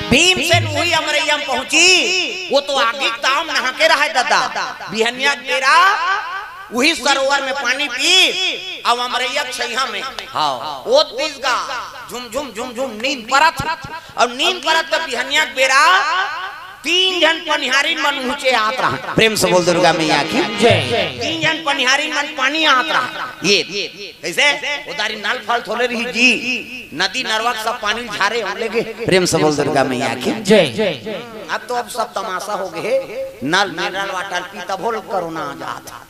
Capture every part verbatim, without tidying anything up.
भीमसेन उही अमरैया में पहुंची, वो तो आगी के ताव में नहा के रहय ददा। बिहनिया के बेरा उही सरोवर में पानी पी, अउ अमरैया के छइहा में, हाँ, ओत दिस गा, झुम झुम झुम झुम नींद परत, अउ नींद परत त बिहनिया के बेरा तीन झन पनिहारिन मन उहचे आत रहय। प्रेम से बोल दुर्गा मैया की जय। तीन झन पनिहारिन मन पानी आत रहय। ये कइसे? ओ दारी नल फल थोले रही जी, नदी नरवा के सब पानी झारे, हम लेगे। प्रेम से बोल दुर्गा मैया की जय। अब तो अब सब तमाशा हो गे, नल मिनरल वाटर पी तभो ल कोरोना आ जात।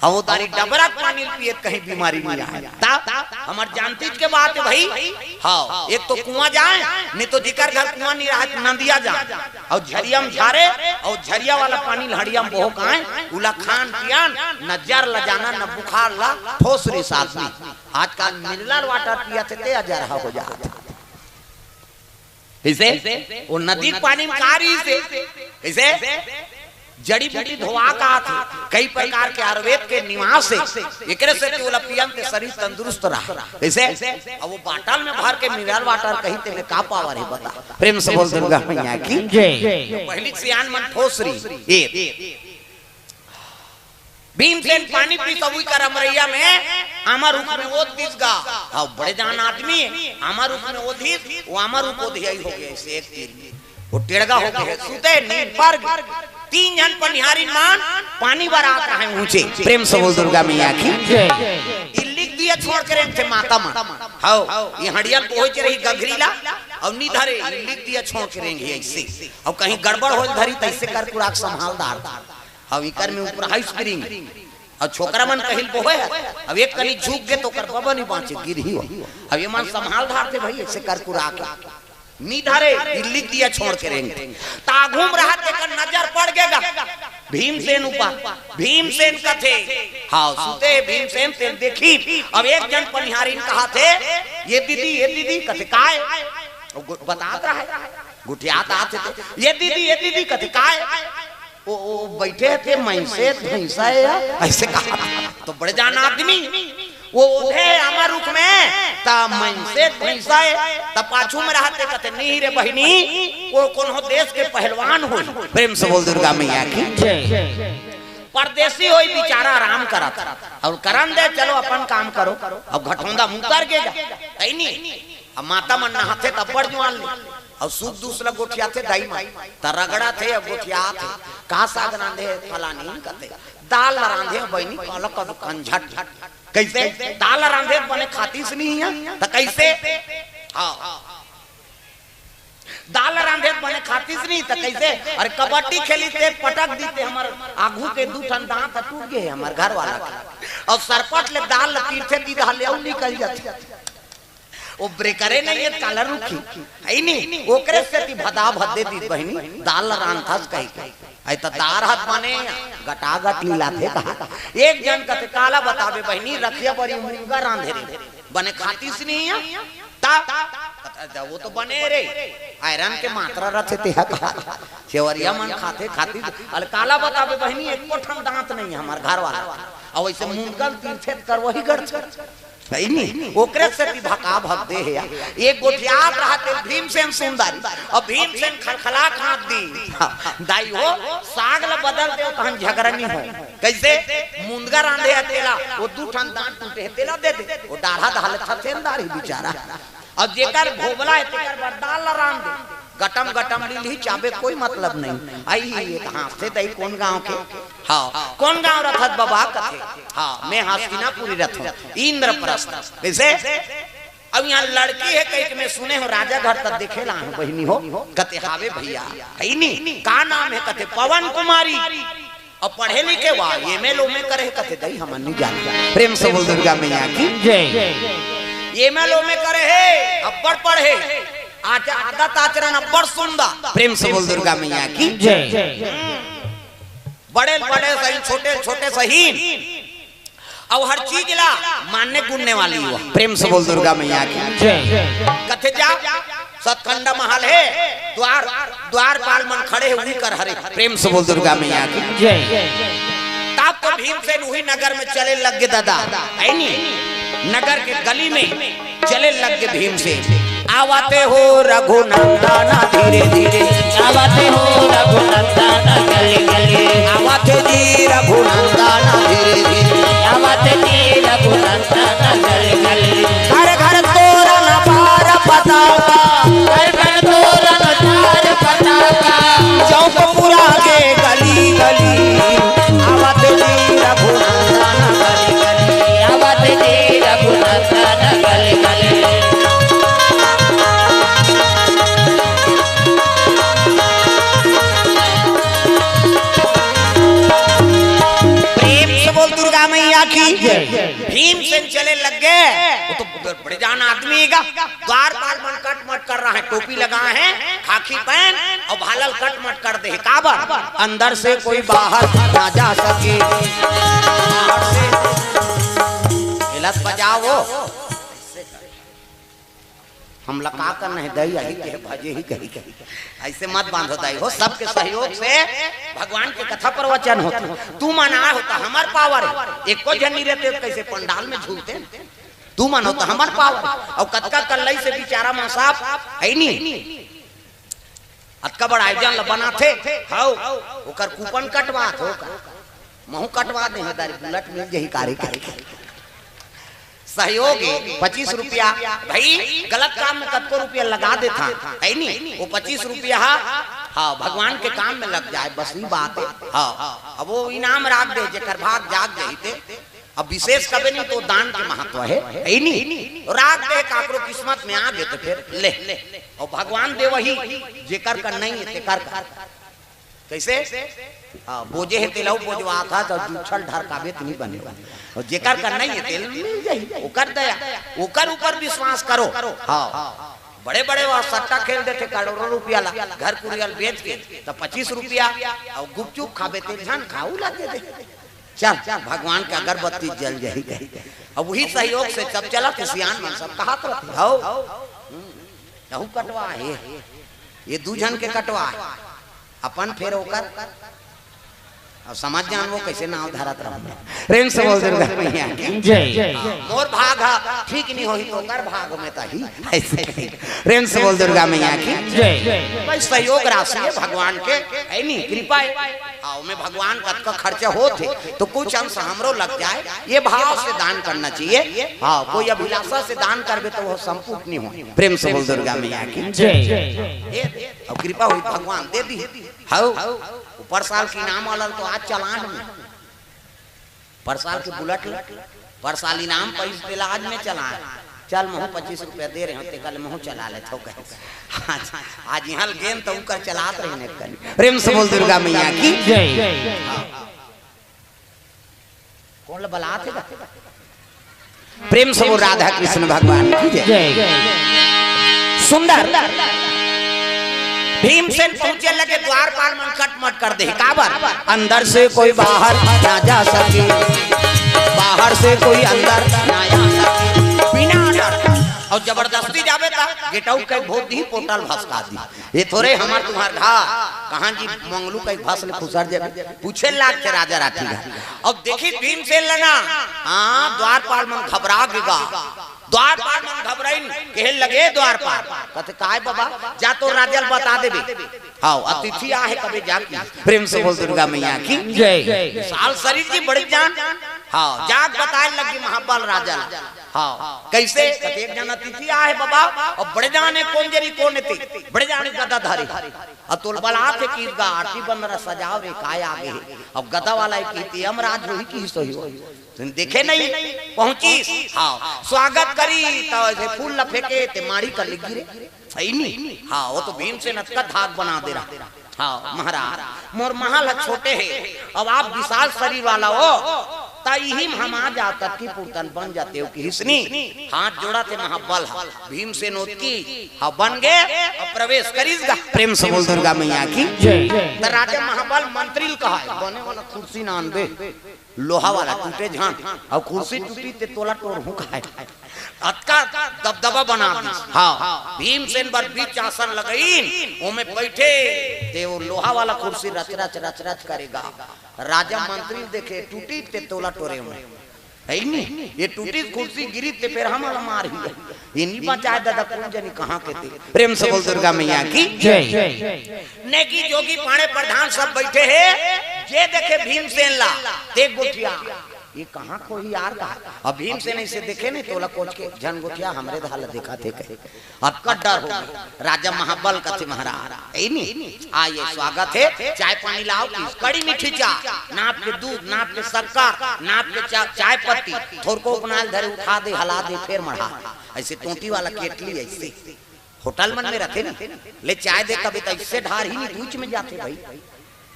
अब ओ दारी डबरा के पानी पिए त कहीं बीमारी नइ आय। तब हमर जानतीच के बात हे भई। हाँ, एक तो कुआं जाय, नइ तो जेकर घर कुआं नइ रहय त नदिया जाय, अउ झरिया में झारे, अउ झरिया वाला पानी ल हड़िया में बोहो के आय, उला खान पियन, न जर ल जाना, न बुखार ल, ठोस रहिस आदमी। आजकल मिनरल वाटर पियत हे ते अजरहा हो जात। कइसे? ओ नदी के पानी में का रहिस हे? कइसे? जड़ी बूटी धोवा के आथे, कई प्रकार के आयुर्वेद के निवास हे, एकरे से ओला पियन ते शरीर तंदुरुस्त रहय। कइसे? अब वो बाटल में भर के मिनरल वाटर कही, तेमे का पावर हे बता? प्रेम से बोल दुर्गा मैया की जय। पहिली के सियान मन ठोस रही। ये भीमसेन पानी पीस अउ उही कर अमरैया में आमा रूख में ओत दिस गा। हाँ, बड़े जान आदमी हे, आमा रूख में ओधिस, वो आमा रूख ओधियाई हो गे अइसे एक तीर में। वो टेड़गा हो गे, सुते नींद पर गे। तीन झन पनिहारिन मन पानी बर आत रहय उहचे। प्रेम से बोल दुर्गा मैया की जय। इल्ली के दिया छोड़ के रेंगथे माता मन। हव, ये हड़िया ल बोहे च रही गघरी ला, अउ नइ धरे, इल्ली के दिया छोड़ के रेंगही अइसे। अउ कहीं गड़बड़ होय ल धरी त अइसे करकुरा के संभाल डारथे। अब इकर में ऊपर हाई स्प्रिंग, अब छोकरा मन कहिल बोहे हे, अब एक कनी झुक गे त ओकर बबा नइ बांचे, गिरही हो। अब ये मन संभाल डारथे भई, अइसे करकुरा के नइ धरे, इल्ली के दिया छोड़ के रेंगथे। त आघू में रहत तेकर नजर पड़ गे गा भीमसेन ऊपर। भीमसेन कथे, हाँ, सुते भीमसेन तेला देखिस। अब एक झन पनिहारिन कहत हे, ये दीदी, ये दीदी, कथे काय? वो गो-, बतात रहय, गोठियात आथे ते, ये दीदी, ये दीदी, कथे काय? ओ, ओ, बइठे हे ते मइनसे भइंसा हे या? अइसे कहा। त बड़े जान आदमी, वो ओधे आमा रूख में, त मइनसे भइंसा हे, त पाछू में रहत हे कथे, नहीं रे बहिनी, वो कोनो देश के पहलवान होही। प्रेम से बोल दुर्गा मैया की जय। परदेसी होही बिचारा आराम करत हे, अउ करन दे, चलो अपन काम करो। अब घटोंदा मुकर गे गा, कहीं नहीं। अब माता मन नहाथे त अब्बड़ जुआर ले, अउ सुख दुख ल गोठियाथे दाई माई, त रगड़ाथे अउ गोठियाथे, का साग रांधे हे फलानी कथे, दाल ल रांधे हे बहिनी, पालक अउ कंझट। कइसे? दाल ल रांधे बने खातिस नइ हे, त कइसे? हाँ, दाल ल रांधे बने खातिस नइ हे, त कइसे? अरे कबड्डी खेलिस ते पटक दिस ते हमर आघू के दू ठन दांत ह टूट गे हे हमर घर वाला के, अउ सरपट ले दाल ल तीरथे दीदा ले अउ निकल जाथे। ओ ब्रेकरे नइ हे, काला रुखही, हइ नी? ओकरे सेती भदा भद्दे दिस बहिनी, दाल ल रांधथस कहिके। अइ त दार हत बने, गटागट लीलाथे कहा। एक झन कथे, काला बताबे बहिनी, रखिया बरी मुनगा रांधे रहे, बने खातिस नइ हे। त, त, त, वो तो बने रे, आयरन के मात्रा रथे तेहा कहा। सेवरिया मन खाथे, खातिस, अल काला बताबे बहिनी, एको ठन दांत नइ हे हमर घर वाला। अउ अइसे मुनगा ल तीरथे त करवही गड़थे। हइ नी? ओकरे सेती भका भक दे हे। एक गोठियात रहत हे भीमसेन सुंदर, अउ भीमसेन खलखला के हाथ दिस। हाँ, दाई हो, साग ल बदल देव, तहन झगरनी हो। कइसे? मुनगा रांधे हे तेला, वो दू ठन दांत टूटे हे, तेला दे दे। वो डाढ़ा दहाले थसेन दार ही बिचारा। अउ जेकर भोभला हे, तेकर बर दाल ल रांध दे। गटम गटम लीलही चाबे कोई मतलब नहीं। अइ ही एक हाँसथे दई कोन गांव के? हाँ, कोन गांव रथस बबा कथे? हाँ, मैं हस्तिनापुरी रथों, इंद्रप्रस्थ। कइसे? अब इहाँ लड़की हे कहिके मैं सुने हों, राजा घर तक देखे ला हों बहिनी हो। कथे हावे भइया, हइ नी? का नाम हे? कथे पवन कुमारी। अउ पढ़े लिखे वा, एम ए ल ओम ए करे हे, कथे दई हमन नइ जाने। प्रेम से बोल दुर्गा मैया की जय। एम ए ल ओम ए करे हे, अब्बड़ पढ़े, आच-, आदत आचरण अब्बड़ सुंदर। प्रेम से बोल दुर्गा मैया की जय। बड़े बड़े सही, छोटे छोटे सही, अउ हर चीज ला मानने गुनने वाली हो। प्रेम से बोल दुर्गा मैया की जय। कथे जा, सतखंडा महल हे, द्वार, द्वारपाल मन खड़े हे, उही कर हरे। प्रेम से बोल दुर्गा मैया की जय। तब तो भीमसेन उही नगर में चले लग गे ददा, हइ नी? नगर के गली में चले लग गे भीमसेन। आवत हो रघुनंदन धीरे धीरे, आवत हो रघुनंदन गली गली, आवत जी रघुनंदन धीरे धीरे, आवत जी रघुनंदन गली गली। घर घर तोरन पार पताका, घर घर तोरन पार पताका, चौकपुरा के गली गली, आवत जी रघुनंदन गली गली, आवत जी रघुनंदन गली गली। प्रेम से बोल दुर्गा मैया की जय। भीमसेन चले लग गए, वो तो बड़े जान आदमी है, द्वारपाल मन कट मट कर रहा है, टोपी लगा है, खाकी पहन और भालल कट मट कर दे, काबर? अंदर से कोई बाहर ना जा सके। बाहर से गिलास बजाओ, हमला का करना है दाई, यही के भजे ही कही कही। ऐसे मत बांधो दाई हो, सबके सहयोग से भगवान के कथा प्रवचन होता। तू मन आए होता, हमर पावर है, एको झन नहीं रहते तो कैसे पंडाल में झूलते? तू मन होता, हमर पावर है। और कतका कल्लई से बेचारा मां साहब है नी, अतका बड़ा आयोजन ल बनाथे, हव, ओकर कूपन कटवात हो का? महू कटवा दे, दारी बुलेट मिल जही कारे के। सहयोग है, पच्चीस रुपया। भाई, गलत काम में कतको रुपया लगा देथा, है नी? वो पच्चीस रुपया हा, हाँ, भगवान के काम में लग जाए, बस ये बात है। हाँ, अब वो इनाम राख दे, जेकर भाग जाग जाही ते। अब विशेष कबे नहीं तो दान के महत्व है, है नी? राख दे, काकरो किस्मत में आ गए तो फिर ले। और भगवान दे वही, जेकर कर नहीं है, तेकर कर। कैसे? हाँ, बोझे है तेलऊ बोझवा था, तो जूठल ढरकाबे तो नहीं बने। और जेकर कर नहीं है, तेल मिल जाही, ओकर दया, ओकर ऊपर विश्वास करो। हाँ, बड़े बड़े वह सट्टा खेल देथे, करोड़ों रुपया ला, घर कुरियल बेच के, तो पच्चीस रुपया और गुपचुप खाबे, तेल झन खाऊ ला दे दे। चल, भगवान के अगरबत्ती जल जाही कही। अब वही सहयोग से सब चला, सियान मन सब कहत रहते, हव। हम्म, कहू कटवा है, ये दू झन के कटवा है, अपन फेर ओकर। अब समझ जान वो कैसे नाव धरत रहूं। प्रेम से बोल दुर्गा मैया की जय। मोर भाग हा ठीक नहीं होही तो ओकर भाग में तही। ऐसे कही। प्रेम से बोल दुर्गा मैया की जय। भाई सहयोग राशि है भगवान के, है नी, कृपा है। हाँ, ओमे भगवान कतका खर्चा होत हे, तो कुछ अंश हमरो लग जाए, ये भाव से दान करना चाहिए। हाँ, कोई अभिलाषा से दान करबे तो वो संपूर्ण नहीं हो। प्रेम से बोल दुर्गा मैया की जय। ये, और कृपा हुई, भगवान दे दी। हव, ऊपर साल के इनाम वाला तो आज चलान में, पर साल के बुलेट ल, पर साल इनाम पैसे तेला आज में चलान। चल, महू पच्चीस रुपया दे रहे हो, ते कल महू चला लेत हो कहे। आज, आज यहाँ गेम तो उकर चलात रहे ने कल। प्रेम से बोल दुर्गा मैया की जय। कौन ल बलात हे? प्रेम से बोल राधा कृष्ण भगवान की जय। जय। सुंदर। भीमसेन पहुंचे लगे, द्वारपाल मन कटमट कर दे। काबर? अंदर से कोई बाहर ना जा सके, बाहर से कोई अंदर ना आ सके, बिना डर। और जबरदस्ती जाबे त गेटऊ के भोत दी, पोटल भसका दी। ये थोरे हमार तुम्हार घा, कहाँ जी मंगलू का एक भस ले खुसर जाबे, पूछे लाग के राजा राठी घा। अब देखी भीमसेन ल ना, हाँ, द्वारपाल मन घबरा गे गा। द्वारपाल मन घबराइन, कहे लगे द्वारपाल, कहते, "काय बाबा, जा तो राजा ल बता देबे।" हाँ, अतिथि आहे कबे जाके। प्रेम से बोल दुर्गा मैया की जय। साल शरीर की बड़े जान, हाँ, जाग बताए लगी महाबल राजा ल। हाँ, कैसे? कहते, "एक जन अतिथि आहे बाबा, और बड़े जाने कोन जरी कोन ते, बड़े जाने गदा धारी। और तोल बलात हे कि गा आरती बंदरा सजाव रे, काय आगे हे।" अब गदा वाला एक कहते, "यमराज होही कि सही हो।" तुम देखे नहीं, पहुंची, हाँ, स्वागत करी, तो ऐसे फूल ल फेंके, ते मारी कर लगी रे। सही नहीं, हाँ, वो तो भीमसेन अतका धाक बना दे रहा। हाँ, महाराज, मोर महल ह छोटे हे, अब आप विशाल शरीर वाला हो, त इही म हम आ जात की पूर्तन बन जाते हो कि हिसनी, हाथ जोड़ा थे महाबल ह। भीमसेन ओतकी, हाँ, बन गे, अब प्रवेश करीस गा। प्रेम से बोल दुर्गा मैया की जय। त राजा महाबल मंत्री ल कहा है, बने वाला कुर्सी ना आन दे। लोहा वाला टूटे झन, अउ कुर्सी टूटी ते तोला टोरहूं खाए। अतका दबदबा बना दिस। हाँ, भीमसेन बर बीच आसन लगइन, ओमे बैठे, ते वो लोहा वाला कुर्सी रच रच रच रच करेगा। राजा मंत्री देखे, टूटी ते तोला टोरे ओमे। हे नी, ये टूटी कुर्सी गिरी ते फेर हमला मारही। ये नी बचाय दादा, कोन जनी कहाँ के ते। प्रेम से बोल दुर्गा मैया की जय। नेगी जोगी पाड़े प्रधान सब बइठे हे, जे देखे भीमसेन ला, ते गोठिया, ये कहाँ के होही यार कहा। अब भीमसेन अइसे देखे नहीं, तोला कोच के झन गोठिया, हमरे दहा ला देखा थे कहे। अतका डर हो गे। राजा महाबल कथे महाराज, हे नी, आइए, स्वागत हे, चाय पानी लाव, कड़ी मीठी चाय, नाप के दूध, नाप के शक्कर, नाप के चा-, चाय पत्ती, थोरको उपनाल धरे, उठा दे, हला दे, फेर मढ़ा दे। अइसे टोंटी वाला केटली अइसे होटल मन में रथे ना, ले चाय दे कबे त अइसे ढारही नी, दूच में जाथे भाई।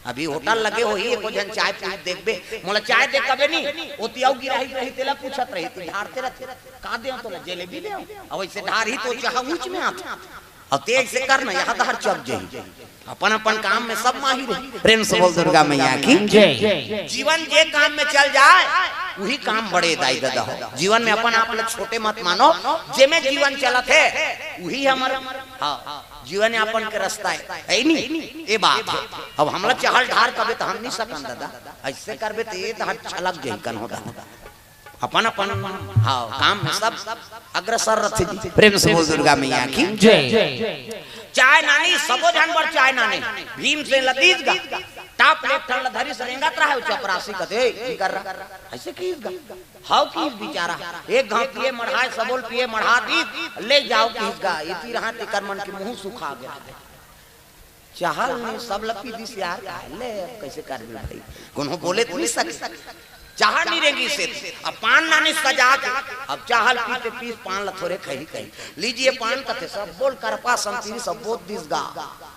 अभी होटल लगे होही, एको झन चाय पीत देखबे, मोला चाय दे कबे नी, ओती अउ गिराही रही, तेला पूछत रही, तू ढारते रथे, का देव तोला, जलेबी देव? अब अइसे ढारही तो चाह ऊंच में आथे। अब ते अइसे कर ना, यहाँ धार चक जाही। अपन अपन काम में सब माहिर हे। प्रेम से बोल दुर्गा मैया की जय। जीवन जे काम में चल जाय, उही काम बड़े दाई ददा हो। जीवन में अपन आप ला छोटे मत मानो, जेमे जीवन चलत हे, उही हमर, हाँ, जीवन यापन के रस्ता हे, हे नी? ये बात हे। अब हमला चहल ढार कबे त हम नी सकन ददा, अइसे करबे त ये त हम छलक जाही कन हो ददा। अपन अपन, हाँ, काम में सब अग्रसर रथे जी। प्रेम से बोल दुर्गा मैया की जय। चाय नानी, सबो झन बर चाय नानी, भीमसेन ला दीस गा, टाप ले एक ठन ला धरिस, रेंगत रहा, वो चपरासी कथे, "ए, की कर रहा?" अइसे किहिस गा। हव किहिस बिचारा, एक घांव पिए मढ़ाय, सबो ल पिए मढ़ा दीस, ले जाव किहिस गा, एती रहा तेकर मन के मुंह सुखा गे। चहल ने सब ल पी दिस यार, ले अब कइसे करबे भाई, कोनो बोले त नी सके। चहल नी रेंगिस हे, अब पान नानी सजा के, अब चहल पीते पीस पान ल थोरे खही खही, "लीजिए पान" कथे, सबो ल करपा संतीरी सबो ल दीस गा।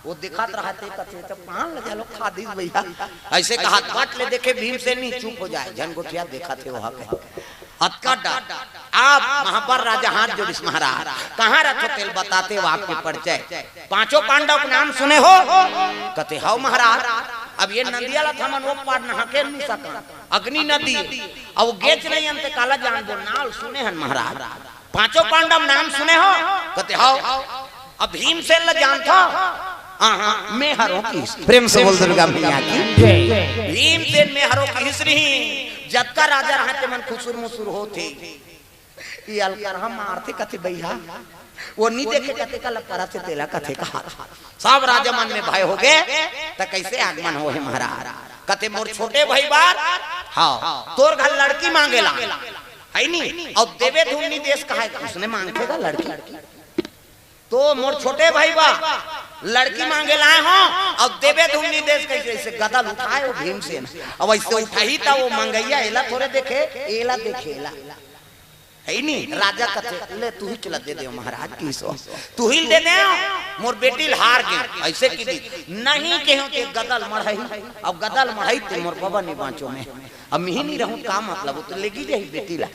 वो देखत रहा ते कथे, "त पान ल घलो खा दीस भैया।" अइसे कहत बट ले देखे भीमसेन नी, चुप हो जाय, झन गोठिया देखत हे ओहा कहे। अतका डर। अब महाबर राजा हाथ जोड़िस, "महाराज, कहाँ रथो तेला बताते हो आपके परिचय।" "पांचों पांडव के नाम सुने हो?" कथे, "हव महाराज।" "अब ये नदिया ला त हमन ओ पार नहा के नी सकन, अग्नि नदी, अउ वो गेच नइ अंते काला जानबो, नाव सुने हन महाराज।" "पांचों पांडव नाम सुने हो?" कथे, "हव।" "अब भीमसेन ला जानथो?" "हाँ, हाँ, मैं हरों किहिस।" प्रेम से बोल दुर्गा मैया की जय। "भीमसेन मैं हरों किहिस रही, जतका राजा रहा ते मन खुसुर मुसुर होथे।" ये अलकरहा मारथे कथे भैया, वो नी देखे कथे काला परत हे तेला कथे कहा। सब राजा मन में भय हो गे, त कइसे आगमन होहे महाराज? कथे, "मोर छोटे भाई बर, हाँ, तोर घर लड़की मांगे ला, हे नी? अउ देबे धुन नी देस कहाय, उसने मांगथे गा लड़की। तो मोर छोटे भाई बर लड़की मांगे लाय हों, अउ देबे धुन नी देस कहिके।" अइसे गदा ल उठाय वो भीमसेन, अउ अइसे उठाही त वो मंगइया एला थोरे देखे, एला देखे, एला। हे नी, राजा कथे, "ले, तुही के ला दे देव महाराज," किहिस वो, "तुही ल दे देव, मोर बेटी ल हार गे।" अइसे किहिस, "नहीं केहेंव ते गदा ल मढ़ही, अब गदा ल मढ़ही ते मोर बबा नी बांचो में, अब मिही नी रहूं, का मतलब, वो तो लेगी जाही बेटी ला।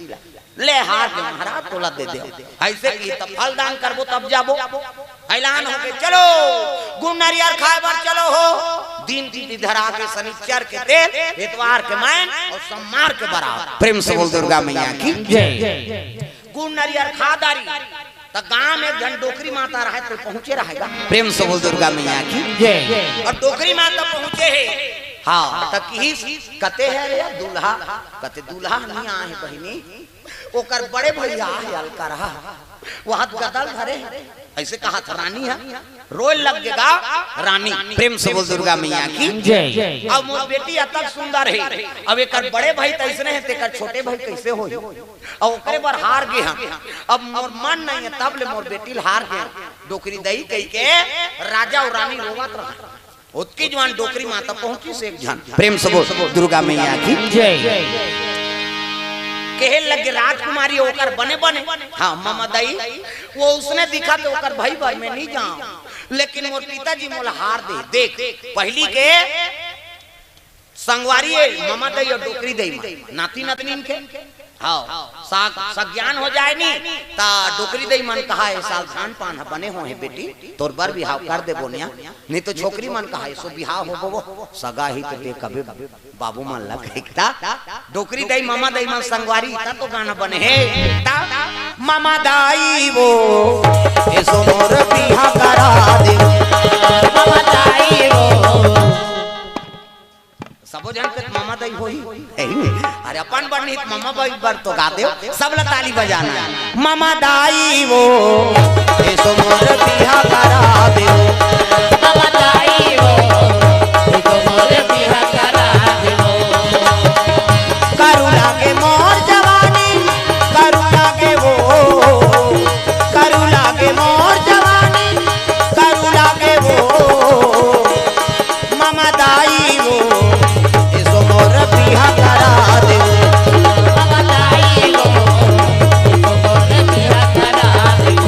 ले हार गे महाराज, तोला दे देव।" अइसे किहिस, "त फल दान करबो तब जाबो।" ऐलान हो गे, "चलो गुड़ नरियर खाय बर चलो हो।" दिन तिथि धरा के शनिचर के तेल, एतवार के मैन अउ सोमवार के बरात। प्रेम से बोल दुर्गा मैया की जय। गुड़ नरियर खा डारी, त गांव में एक झन डोकरी माता रहय, त पहुंचे रहय गा। प्रेम से बोल दुर्गा मैया की जय। अउ डोकरी माता पहुंचे हे, हाँ, त किहिस, "कते हे रे दूल्हा?" कथे, "दूल्हा नी आहे बहिनी, ओकर बड़े भैया हे अलकरहा, वो हाथ गदा ल धरे हे।" अइसे कहत रानी ह, रोय लग गे गा रानी। प्रेम से बोल दुर्गा मैया की जय। "अब मोर बेटी अतक सुंदर हे, अब एकर बड़े भाई त अइसने हे, तेकर छोटे भाई कइसे होही? अउ ओकरे बर हार गे हन, अब मोर मन नइ हे, तब ले मोर बेटी ल हार गे हन।" डोकरी दई कहिके राजा अउ रानी रोवत रहय। ओतकी जुवार डोकरी माता पहुंचिस एक झन। प्रेम से बोल दुर्गा मैया की जय। कहे लगे, "राजकुमारी ओकर बने बने, हाँ ममा दई, वो उसने दिखत हे, ओकर भाई बर मैं नी जांव, लेकिन मोर पिताजी मोला हार दे।" देख, पहिली के संगवारी हे ममा दई अउ डोकरी दई मन, नाती नतनीन के, हाँ, सा-, सज्ञान हो जाय नी, त डोकरी दई मन कहा, "ए साल धान पान ह बने होहे बेटी, तोर बर बिहाव कर देबो निया।" नी तो छोकरी मन कहा, "एसो बिहाव होबो वो, सगा ही तो ते कबे बाबू मन ला कहिता।" डोकरी दई, ममा दई मन संगवारी, त तो गाना बने हे। त ममा दाई वो, एसो मोर बिहाव करा दे। ममा दाई वो। सबो झन के ममा दई होही। अरे अपन बर नहीं, ममा बाई बर तो गा देव, सब ला ताली बजाना हे। ममा दाई वो, एसो मोर बिहा करा देव। ममा दाई वो, एसो मोर बिहा करा देव। करू लागे मोर जवानी, करू लागे वो, करू लागे मोर जवानी, करू लागे वो। ममा दाई वो, एसो मोर बिहा करा देव। ममा दाई वो, एसो मोर बिहा करा देव।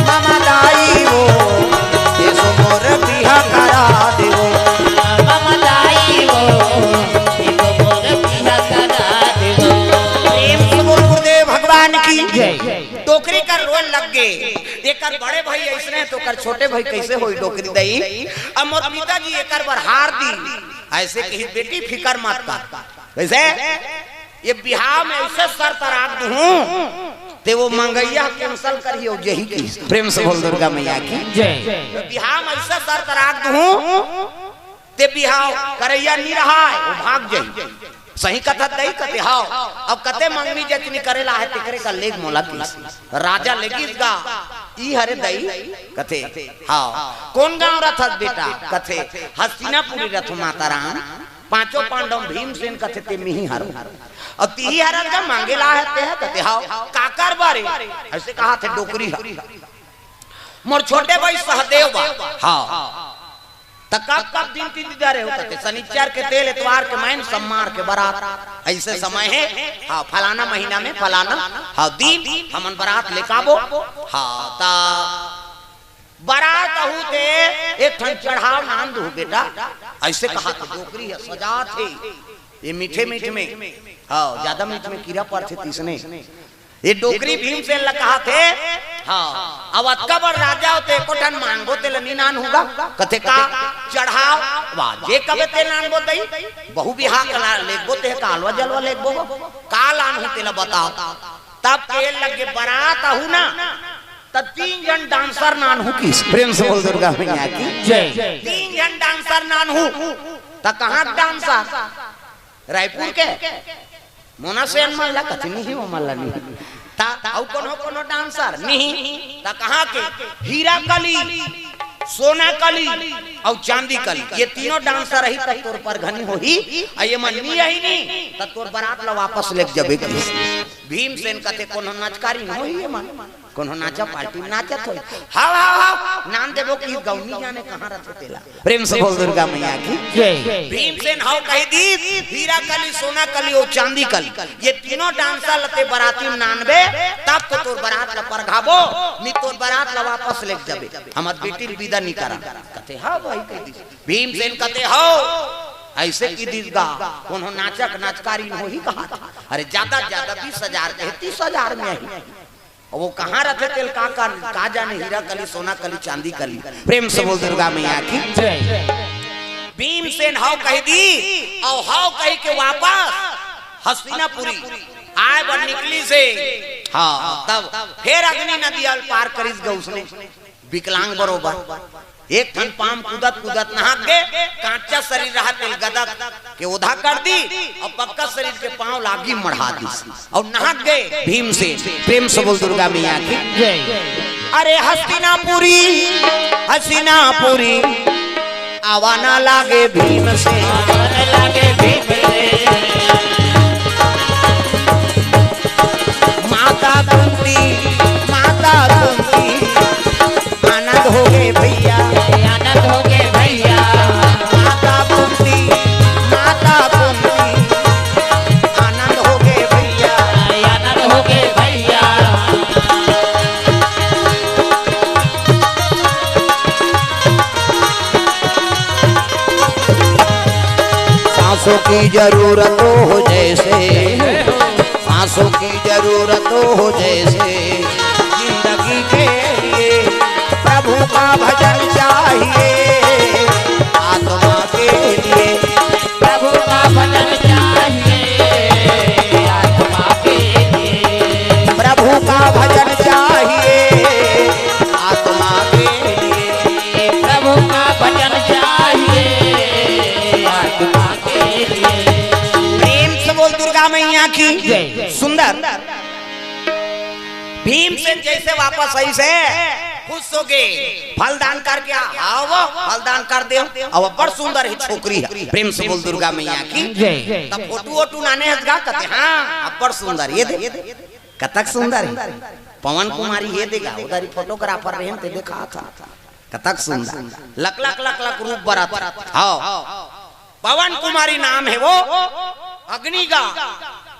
ममा दाई वो, एसो मोर बिहा करा देव। ममा दाई वो, एसो मोर बिहा करा देव। प्रेम से बोल गुरुदेव भगवान की जय। डोकरी कर रोए लग गे। एकर बड़े भाई अइसने हे, त ओकर छोटे भाई कइसे होही डोकरी दाई? अब मोर पिताजी एकर बर हार दीन। अइसे कहिस, बेटी फिकर मत कर। कइसे? ए बिहाव में अइसे शर्त राख दूहूं, ते ओ मंगइया cancel करही अउ जही कहिस। प्रेम से बोल दुर्गा मैया की। जय। ए बिहाव में अइसे शर्त राख दूहूं, ते बिहाव करइया नी रहय, ओ भाग जही। सही कथस दाई? कथे हव। अब कते मंगनी जचनी करे ला हे, तेकरे कर लेग मोला कहिस। राजा लेगिस गा, ई हरे दाई? कथे हव। कोन गांव रथस बेटा? कथे हस्तिनापुरी रथों माता राम, पांचों पांडव भीमसेन कथे ते मिही हरंव। अब तिही हरस गा, मांगे ला हे ते ह? कथे हव। काकर बर ए? अइसे कहथे डोकरी ह। मोर छोटे भाई सहदेव बा। हव। त कब कब दिन तिथि धरे हो? कथे सनिचर के तेल, एतवार के मईन, सम्मार के बरात, अइसे समय हे। हव, फलाना महीना में फलाना, हव, दिन हमन बरात लेग आबो। हव, त बरात आहू ते एक ठन चढ़ाव नान दूहू बेटा। अइसे कहथे डोकरी ह, सजाथे। ए मीठे मीठ में, हव, जादा मीठ में कीरा परथे तइसने। ए डोकरी भीमसेन ला कहथे, हव, अब अतका बड़ राजा हो ते एको ठन मांगबो तेला नी नानहूं गा। कथे का? चढ़ाव। वाह, जे कबे ते नानबो दाई। बहू बिहाव ला लेगबो ते का अलवा जलवा लेगबो? का लानहूं तेला बताव। तब कहे लगे बरात आहू ना, त तीन झन dancer नानहूं कहिस। प्रेम से बोल दुर्गा मैया की जय। तीन झन dancer नानहूं। त कहां के dancer? रायपुर के? मोना सेन मन ला? कथे निही, ओ मन ला निही। त अउ कोनो कोनो dancer निही। त कहां के? हीरा कली, सोना कली अउ चांदी कली, ए तीनों dancer रही त तोर परघनी होही। अउ ए मन नी आही नी, त तोर बरात ला वापस लेग जबे कहिस। भीमसेन कथे कोनो नचकारी नी होही ए मन, कोनो नाचा party में नाचत होही। हव, हव, हव, नान देबो कहिस गा, नी जाने कहां रथे तेला। प्रेम से बोल दुर्गा मैया की जय। भीमसेन हव कहि दीस, हीरा कली, सोना कली अउ चांदी कली, ए तीनों dancer ला ते बराती में नानबे, तब तो तोर बरात ला परघाबो, नी तोर बरात ला वापस लेग जबे। हमर बेटी ल बिदा नी करन। कथे हव भाई कहि दीस। भीमसेन कथे हव, अइसे कहि दीस गा, कोनो नाचक नाचकारी नी होही कहां। अरे जादा जादा बीस हजार कहे, तीस हजार में आही। अब ओ कहां रथे तेला का, का, का जाने, हीरा कली, सोना कली, चांदी कली। प्रेम से बोल दुर्गा मैया की जय। भीमसेन हव कहि दीस, अउ हव कहि के वापस हस्तिनापुरी आय बर निकलिस हे। हव, तब फेर अग्नि नदी ल पार करिस गा ओइसने, विकलांग बरोबर। एक ठन पांव कूदत कूदत नहक गे, कांचा सरीर रहय तेला गदत के ओधा कर दीस अउ पक्का सरीर के पांव ला आगी मढ़ा दीस अउ नहक गे भीमसेन। प्रेम से बोल दुर्गा मैया की जय। अरे हस्तिनापुरी, हस्तिनापुरी, आवा ना लागे भीमसेन। आवा ना लागे भीमसेन। माता कुंती, माता कुंती, आनंद हो गे भइया। आनंद हो गे भइया। माता कुंती, माता कुंती, आनंद हो गे भइया। आनंद हो गे भइया। सांसों की जरूरत हो जैसे, सांसों की जरूरत हो जैसे, जिंदगी के लिए प्रभु का भजन चाहिए आत्मा के लिए। प्रभु का भजन चाहिए आत्मा के लिए। प्रभु का भजन चाहिए आत्मा के लिए। प्रभु का भजन चाहिए आत्मा के लिए। प्रेम से बोल दुर्गा मैया की जय। सुंदर। भीमसेन जइसे वापस आइस हे, खुश होगे, फलदान करके आ, हाव, फलदान कर देव। अउ अब्बड़ सुंदर हे छोकरी ह। प्रेम से बोल दुर्गा मैया की। जय। त फोटू वोटू नाने हस गा कथे, हाँ, अब्बड़ सुंदर, ये दे, कतक सुंदर हे। पवन कुमारी ये दे गा, उधर ही फोटोग्राफर रहे, ते देखा था। कतक सुंदर, लक लक लक लक रूप बरत। हाव। पवन कुमारी नाम हे वो, अग्नि गा।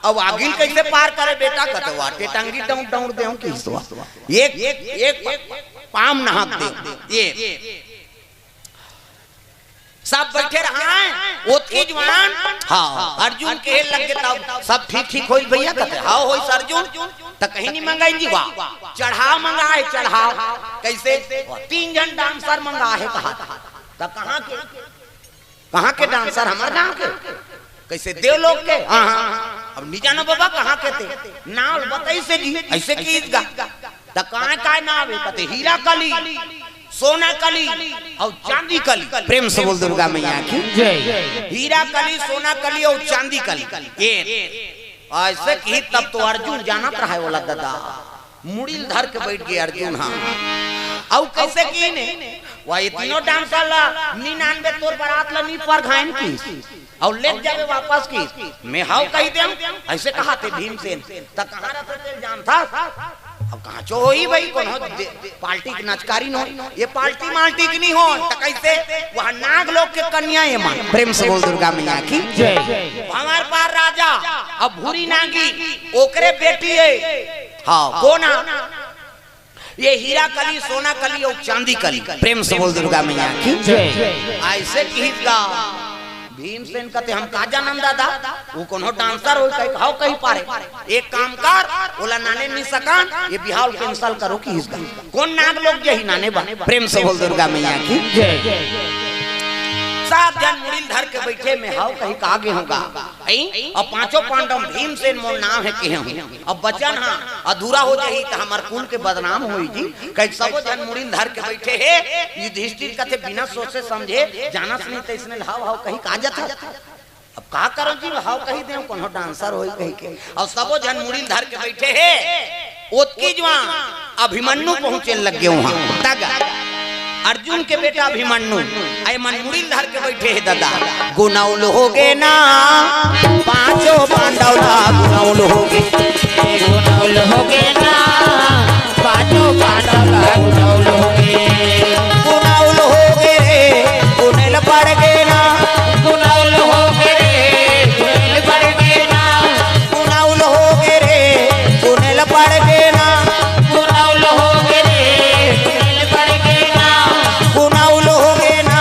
अब आगिल कइसे पार करे बेटा, कथे वाटे टंगी डौड़ डौड़ देव किहिस वा। एक, एक पाम नहाक देव। ये सब बइठे रहय, ओतकी जुवार, हाँ, अर्जुन कहे लग गे तब, सब ठीक ठीक होइस भइया, कथे, हाँ होइस अर्जुन, त कहीं नहीं मंगाइन जी, वाह, चढ़ाव मंगाय हे, चढ़ाव, कइसे? तीन झन डांसर मंगाय हे कहा, त कहाँ के? कहाँ के डांसर? हमर गांव के। कइसे? देवलोक के। हाँ, हाँ, हाँ। अब नी जानो बाबा कहाँ के ते। नाव बताइस हे जी, अइसे किहिस गा। त काय काय नाव हे? कथे हीरा कली, सोना कली अउ चांदी कली। प्रेम से बोल दुर्गा मैया की। जय। हीरा कली, सोना कली अउ चांदी कली। ये अइसे किहिस तब तो अर्जुन जानत रहय ओला ददा। मुड़ी ल धर के बइठ गे अर्जुन ह। अउ कइसे किहिस हे? वा ये तीनों डांसर ला नी नानबे, तोर बरात ला नी परघाएन किहिस। अउ लेग जाबे वापस किहिस। मैं हव कहि देव, अइसे कहाथे भीमसेन। त कहाँ रथे तेला जानथस? अब कहाँ चो होही भई, कोनो दे-, पार्टी के नचकारी नो। ये पार्टी मार्टी के नी हो, त कइसे? वहाँ नाग लोग के कन्या हे माँ। प्रेम से बोल दुर्गा मैया की। जय। भंवर पार राजा, अब भूरी नागी, ओकरे बेटी हे। हाँ, कोन? ये हीरा कली, सोना कली अउ चांदी कली। प्रेम से बोल दुर्गा मैया की। जय। अइसे किहिस गा। भीमसेन कथे, हम का जानन ददा, वो कोनो डांसर होही कहि, हव कहि पारे। एक काम कर, ओला नाने नी सकन, ये बिहाव ल cancel करो किहिस गा। कोन नाग लोग जाही नाने बर? प्रेम से बोल दुर्गा मैया की। जय। सब झन मुड़ी ल धर के बइठे, मैं हव कहि के आगे हँव गा। अई? अउ पांचों पांडव भीमसेन मोर नाव हे किहे हँव। अब बचन ह अधूरा हो जाही त हमर कुल के बदनाम होही जी। कहि सबो झन मुड़ी ल धर के बइठे हे। युधिष्ठिर कथे बिना सोचे समझे, जानस नहीं त इसने ल हव हव कहि के आ जाथस। अब का करों जी, हव कहि देव, कोनो डांसर होही कहि के। अउ सबो झन मुड़ी ल धर के बइठे हे। ओतकी जुवार अभिमन्यु पहुंचे लग गे उहाँ। तग अर्जुन के बेटा अभिमन्यु, अई मन मुड़ी ल धर के बइठे हे ददा। गुनउल होगे ना, पांचों पांडव ला गुनउल होगे। गुनउल होगे ना, पांचों पांडव ला गुनउल होगे। गुनउल होगे रे, गुनइल पड़ गे ना। गुनउल होगे रे, गुनइल पड़ गे ना। गुनउल होगे रे, गुनइल पड़ गे ना। गुनउल होगे रे, गुनइल पड़ गे ना। गुनउल होगे ना।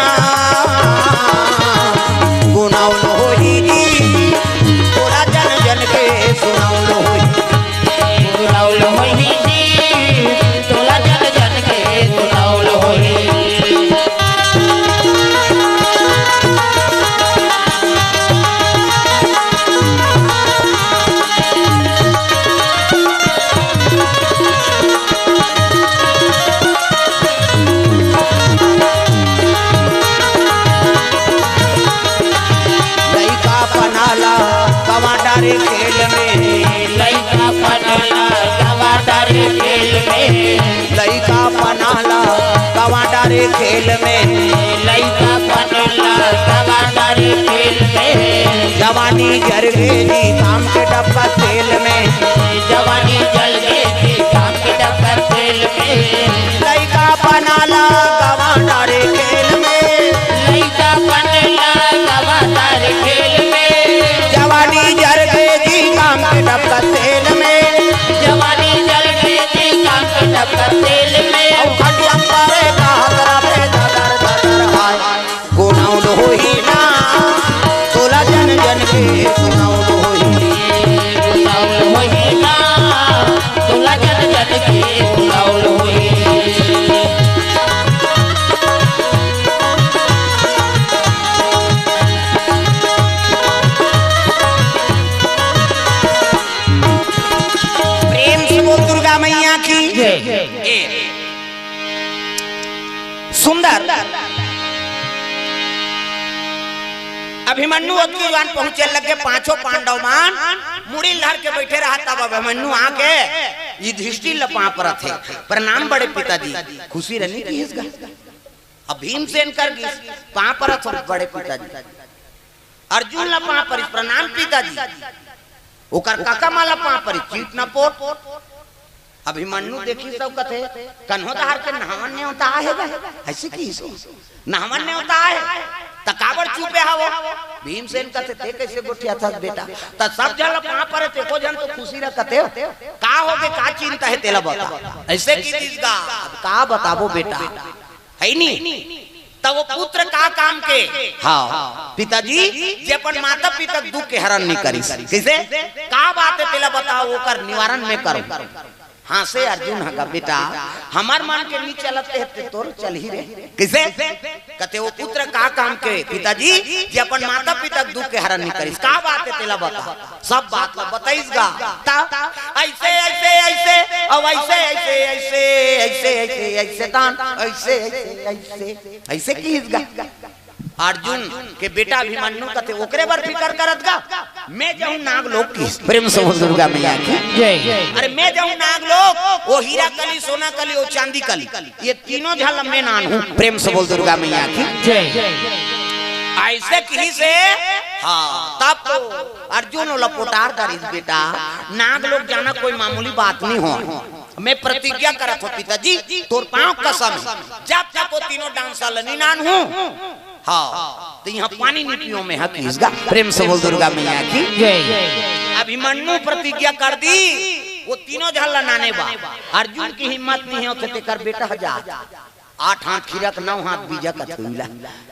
गुनउल होही जी, तोला जन जन के सुनउल होही। गुनउल होही जी, तोला जन जन के गुनउल होही। लइका पना ला गवा डारे खेल में। लइका पना ला गवा डारे खेल में। लइका पना ला गवा डारे खेल में। लइका पना ला गवा डारे खेल में। जवानी जर गे जी पाम के डब्बा तेल में। जवानी जर गे जी पाम के डब्बा तेल में। लइका पना ला गवा डारे खेल में। लइका पना ला गवा डारे खेल में। जवानी जर गे जी पाम के डब्बा तेल में। जवानी जर गे जी पाम के डब्बा तेल में। अउ खटिया पारे का हतरा पे ददर ददर हाय। गुनउल होही ना, तोला जन जन के सुनउल होही। गुनउल होही ना, तोला जन जन के सुनउल होही। ए, सुंदर। अभिमन्यु अतकी जुवार पहुंचे लगे, पांचों पांडव मन मुड़ी ल धर के बइठे रहा, तब अभिमन्यु आके युधिष्ठिर ल पांव परत हे, "प्रणाम बड़े पिताजी।" खुशी रहनी कि इसका अब भीमसेन कर गिस, पांव परत हो बड़े पिताजी। अर्जुन ल पांव परिस, "प्रणाम पिताजी।" ओकर कका मन ल पांव परिस, "चीट न पोट।" अभिमन्यु देखिस त कथे, "कन्हो डहर के नहावन नेवता आहे गा?" अइसे किहिस, "नहावन नेवता आहे, त काबर चुपे हवव?" भीमसेन कथे, "तें कइसे गोठियाथस बेटा? त सब झन ल पांव परत हे, एको झन तो खुशी रह कथे हो। का होगे, का चिंता हे, तेला बता।" अइसे किहिस गा, "अब का बताबो बेटा, हे नी?" त ओ पुत्र का काम के? हाँ, पिताजी, जे अपन माता पिता के दुख के हरण नइ करिस। कइसे? का बात हे, तेला बताव, ओकर निवारण मैं करूं। हाँसे अर्जुन ह गा, "बेटा, हमर मन के नइ चलत हे, ते तोर चलही रे।" कइसे? कथे, "ओ पुत्र का काम के, पिताजी, जे अपन माता पिता के दुख के हरण नइ करिस? का बात हे, तेला बता।" सब बात ल बताइस गा। त अइसे, अइसे, अइसे, अउ अइसे, अइसे, अइसे, अइसे, अइसे, अइसे, तान, अइसे, अइसे, अइसे, अइसे किहिस गा। अर्जुन के बेटा अभिमन्यु कथे, "ओकरे बर फिकर करत गा, मैं जाहूं नागलोक।" किहिस। प्रेम से बोल दुर्गा मैया की। जय। "अरे मैं जाहूं नागलोक, ओ हीरा कली, सोना कली, ओ चांदी कली, ये तीनों झन ल मैं नानहूं।" प्रेम से बोल दुर्गा मैया की। जय। अइसे किहिस हे, हाँ, तब तो अर्जुन ओला पोटार डारिस, "बेटा, नागलोक जाना कोई मामूली बात नइ हो। मैं प्रतिज्ञा करत हों पिताजी, तोर पांव कसम हे, जब तक ओ तीनों डांसर ल नइ नानहूं, हाँ, त इहां पानी नइ पीवंव मैं हा," किहिस गा। प्रेम से बोल दुर्गा मैया की। जय। अभिमन्यु प्रतिज्ञा कर दिस, ओ तीनों झन ल नाने बर। अर्जुन के हिम्मत नइ होत हे, तेकर बेटा ह जात, आठ हाथ खीरा के नौ हाथ बीजा कथे ओला।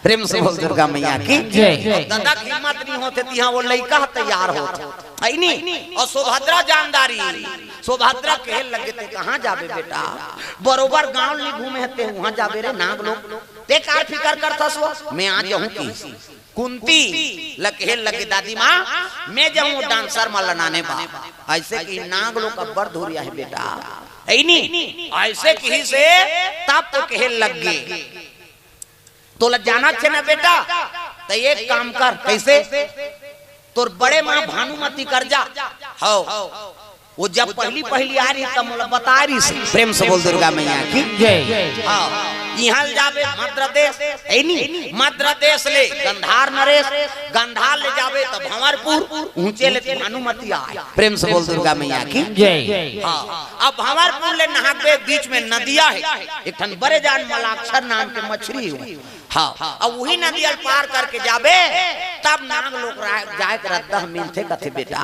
प्रेम से बोल दुर्गा मैया की। जय। ददा के हिम्मत नइ होत हे, तिहां ओ लइका ह तैयार होत हे। हे नी? अउ सुभद्रा जान डारिस, सुभद्रा कहे लगे, "तें कहां जाबे बेटा? बरोबर गांव ल नइ घूमे हस, तें उहां जाबे रे नागलोक। तें का फिकर करथस ओ? मैं आ जाहूं।" किहिस। कुंती ल कहे लगे, "दादी मां, मैं जाहूं डांसर मन ल नाने बर।" अइसे किहिस, "नागलोक अब्बड़ दूरिहा हे बेटा, हे नी?" अइसे किहिस हे, तब तो कहे लगे, "तोला जाना हे ना बेटा, त एक काम कर।" कइसे? "तोर बड़े मां भानुमति कर जा।" हव। ओ जब पहिली पहिली आय रिहिस त मोला बताय रिहिस। प्रेम से बोल दुर्गा मैया की। जय। हाँ, इहां ले जाबे मद्र देश, हे नी? मद्र देश ले गंधार नरेश, गंधार ले जाबे त भंवरपुर, उहें ले भानुमति आय। प्रेम से बोल दुर्गा मैया की। जय। हाँ, अब भंवरपुर ले नहाबे, बीच में नदिया हे, एक ठन बड़े जान मलाक्षर नाम के मछरी हे। हाँ, अब उही नदिया ल पार करके जाबे, तब नागलोक रा-, जाय के रद्दा मिलथे कथे बेटा।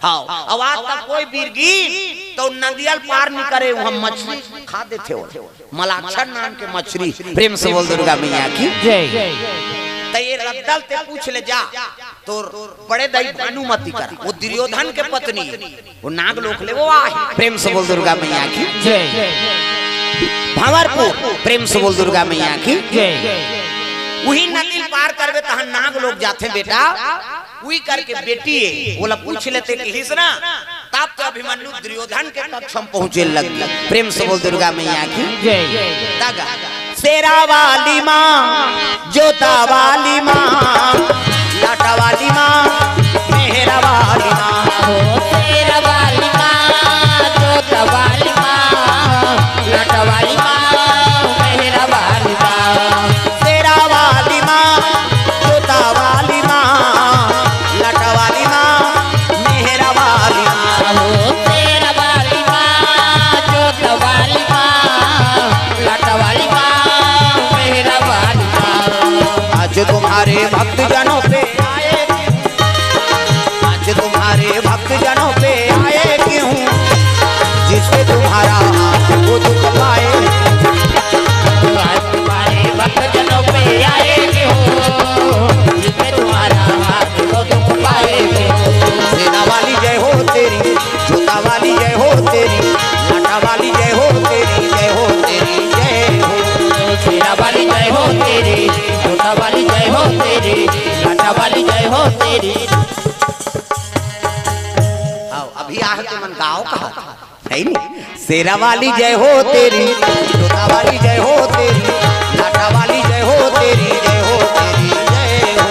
हाँ, अब आज तक कोई बीरगीन त नदिया ल पार नइ करे, उहां मछरी खा देथे ओ। मलाक्षर नाम के मछरी। प्रेम से बोल दुर्गा मैया की। जय। त ए रद्दा ल तें पूछ ले जा, तोर बड़े दाई भानुमति करा, ओ दुर्योधन के पत्नी, ओ नागलोक ले ओ आय। प्रेम से बोल दुर्गा मैया की। जय। भंवरपुर, प्रेम से बोल दुर्गा मैया की। जय। उही नदी ल पार करबे तहां नागलोक जाथे बेटा। उही करके बेटी हे, ओला पूछ ले तें किहिस ना, तब तो अभिमन्यु दुर्योधन के कक्ष म पहुंचे लग गे। प्रेम से बोल दुर्गा मैया की। जय। तगा शेरा वाली माँ, जोता वाली माँ, लाटा वाली माँ, मेहरा वाली माँ। ओ शेरा वाली माँ, जोता वाली माँ, लाटा वाली माँ, मेहरा वाली माँ। शेरा वाली माँ, जोता वाली माँ, लाटा वाली माँ, मेहरा वाली माँ। ओ शेरा वाली माँ, जोता वाली माँ, लाटा वाली माँ, मेहरा वाली माँ। आज तुम्हारे भक्त जनों पे आए, आज तुम्हारे भक्त जनों पे आए क्यों, जिस पे तुम्हारा हाथ वो दुख पाए। आज तुम्हारे भक्त जनों पे आए क्यों, जिस पे तुम्हारा हाथ वो दुख पाए। सेना वाली जय हो तेरी, जोता वाली जय हो तेरी, लाटा वाली जय हो तेरी, जय हो तेरी, जय हो। शेरा वाली जय हो तेरी, जोता वाली जय हो तेरी, लाटा वाली जय हो तेरी। आओ, अभी आहते मन गाओ कहा था। शेरा वाली जय हो तेरी, जोता वाली जय हो तेरी, लाटा वाली जय हो तेरी, जय हो तेरी, जय हो।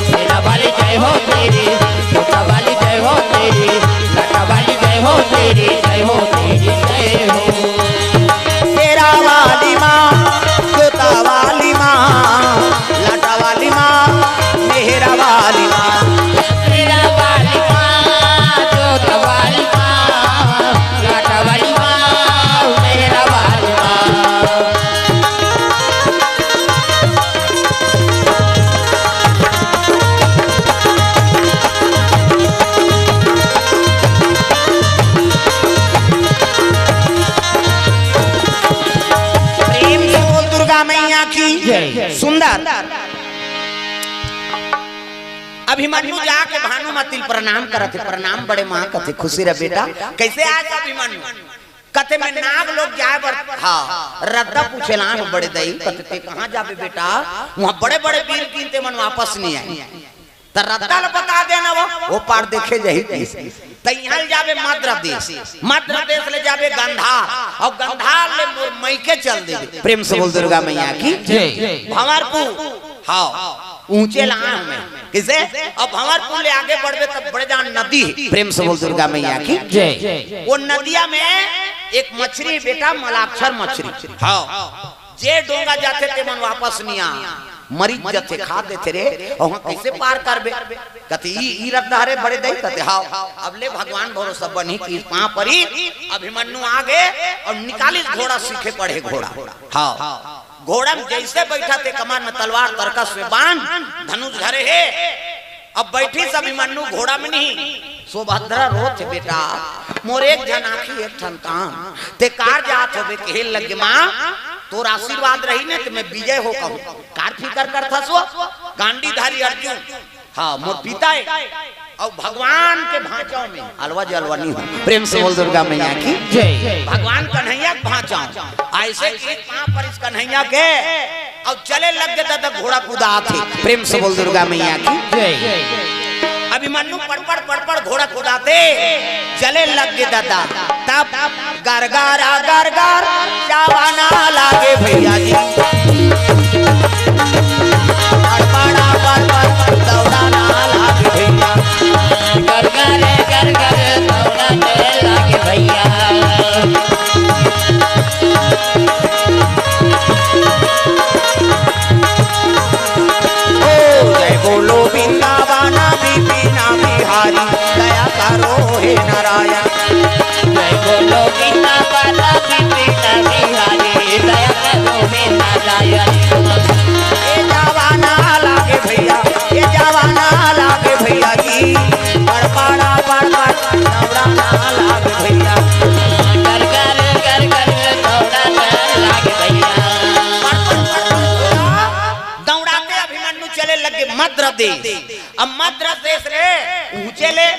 शेरा वाली जय हो तेरी, जोता वाली जय हो तेरी, लाटा वाली जय हो तेरी, जय हो तेरी, जय हो। शेरा वाली माँ, जोता वाली माँ, लाटा वाली माँ, मेहरा वाली माँ। शेरा वाली माँ, जोता वाली माँ, लाटा वाली माँ, मेहरा वाली माँ। प्रेम से बोल दुर्गा मैया की जय। सुंदर। अभिमन्यु जाके भानुमती ल प्रणाम करत हे, "प्रणाम बड़े माँ," कथे, "खुशी रह बेटा।" कैसे आय अभिमन्यु? कथे, "मैं नाग लोक जाय बर।" हाँ, रद्दा पूछे ला आय हँव बड़े दई। कथे, "तें कहाँ जाबे बेटा? उहाँ बड़े-बड़े वीर गिनते मन वापस नइ आय।" त रद्दा ल बता देना वो, वो पार देखे जाही कहिस। त इहाँ ले जाबे मद्र देश, मद्र देश ले जाबे गंधार, अउ गंधार ले मोर मइके चल देबे। प्रेम से बोल दुर्गा मैया की जय। भंवरपुर, हाँ, उँहचे ला आय हँव मैं। कइसे? अब भंवरपुर ले आगे बढ़बे तब बड़े जान नदी हे। प्रेम से बोल दुर्गा मैया की जय। वो नदिया में एक मछरी हे बेटा, मलाक्षर मछरी। हाँ। जे डोंगा जाथे ते मन वापस नइ आ, मरिच जथे, खा देथे रे, अउ उहाँ कइसे पार करबे? कथे, "ई, ई रद्दा हरे बड़े दई?" कथे, "हाँ।" अब ले भगवान भरोसा बनही कि पाँव परी, अभिमन्यु आगे अउ निकालिस घोड़ा, सीखे पड़े घोड़ा। हाँ, घोड़ा में जइसे बइठा ते कमर में तलवार, तरकस में बाण, धनुष धरे हे। अब बइठिस अभिमन्यु घोड़ा में नहीं, सुभद्रा रोथे, "बेटा, मोर एक झन आँखी एक ठन कान, ते कार जात होबे कहे लगे माँ, तोर आशीर्वाद रही ने त मैं विजय हो कहूँ, कार फिकर करथस वो?" गांडीधारी अर्जुन, हाँ, मोर पिता हे, अउ भगवान के भाँचव में अलवा जलवा नहीं हो। प्रेम से बोल दुर्गा मैया की जय। भगवान कन्हैया के भाँचव, अइसे कि पाँव परिस कन्हैया के, अउ चले लग गे ददा घोड़ा कुदाथे। प्रेम से बोल दुर्गा मैया की जय। अभिमन्यु पड़पड़ पड़पड़ घोड़ा कुदाथे, चले लग गे ददा। तब गरगरा गरगर जावाना लागे भैया जी, पड़पड़ा पड़पड़ दौड़ाना लागे भैया। गरगर गरगर दौड़ाने लागे भैया। ओ जय बोलो वृंदावन विपिन बिहारी, दया करो हे नारायण। जय बोलो वृंदावन विपिन बिहारी, दया करो हे नारायण। ए जावाना लागे भैया, ए जावाना लागे भैया जी, पड़पड़ा पड़पड़ दौड़ाना लागे भैया। कर कर कर कर दौड़ाना लागे भैया। दौड़ाते अभिमन्यु चले लगे मद्र देश। अब मद्र देश रे उँहचे ले